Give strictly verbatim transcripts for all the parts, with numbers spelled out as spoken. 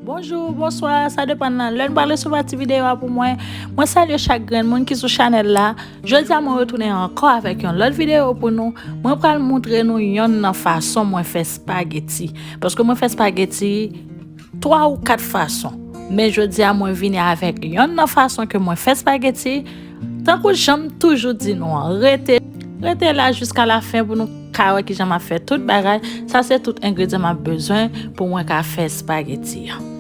Bonjou, bonswa, sa depann nan lè n pral resevwa ti videyo a pou mwen. Mwen salye chak grenn moun ki sou chanèl la. Jodi a mwen retounen ankò avèk yon lòt videyo pou nou. Mwen pral montre nou yonn nan fason mwen fè espageti. Paske mwen fè espageti twa ou kat fason. Men jodi a mwen vini avèk yonn nan fason ke mwen fè espageti. Tankou jan m toujou di nou an, rete, rete la jiska lafen pou nou ka wè kijan m ap fè tout bagay. Sa se tout engredyan m ap bezwen pou mwen ka fè espageti an.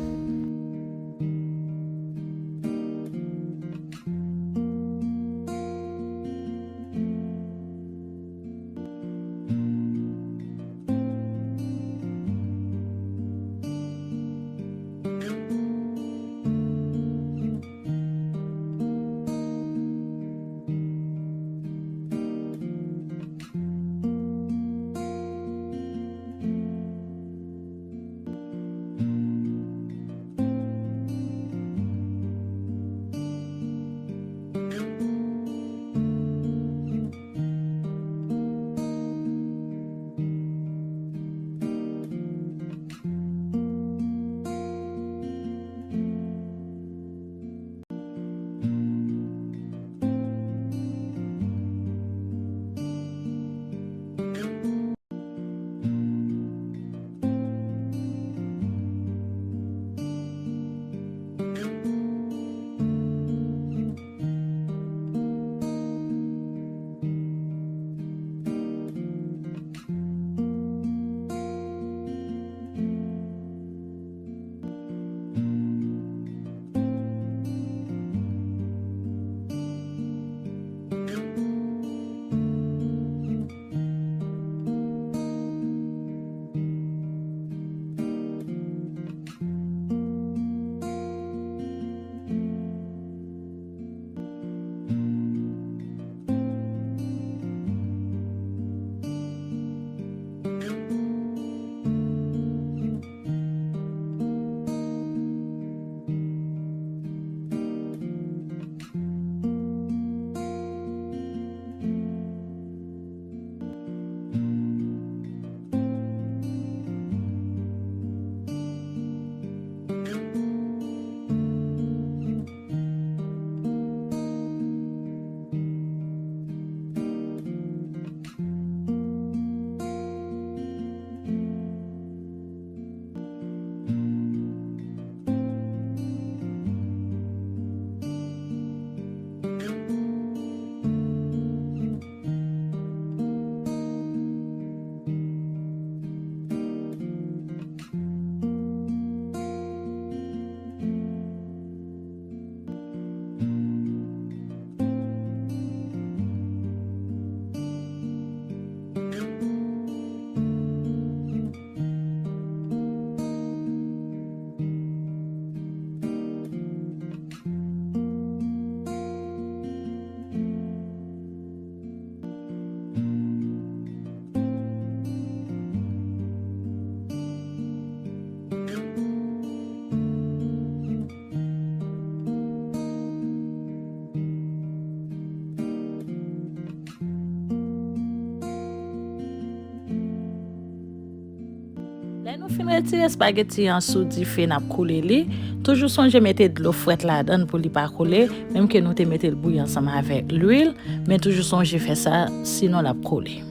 Lè nou fin retire espageti an sou dife, n ap koule li. Toujou sonje mete dlo frèt ladan l pou li pa koule, menm ke nou te mete l bouyi ansanm avèk lwil, men toujou sonje fè sa, sinon l ap koule.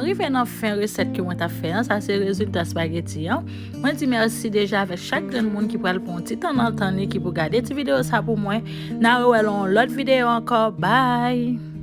Rive nan fen resèt ke mwen t ap fè an, sa se rezilta spageti an. Mwen di mèsi deja avèk chak grenn moun ki pral pran yon ti tan nan tan li ki pou gade ti videyo sa pou mwen. N a rewè nan yon lòt videyo ankò. Bye!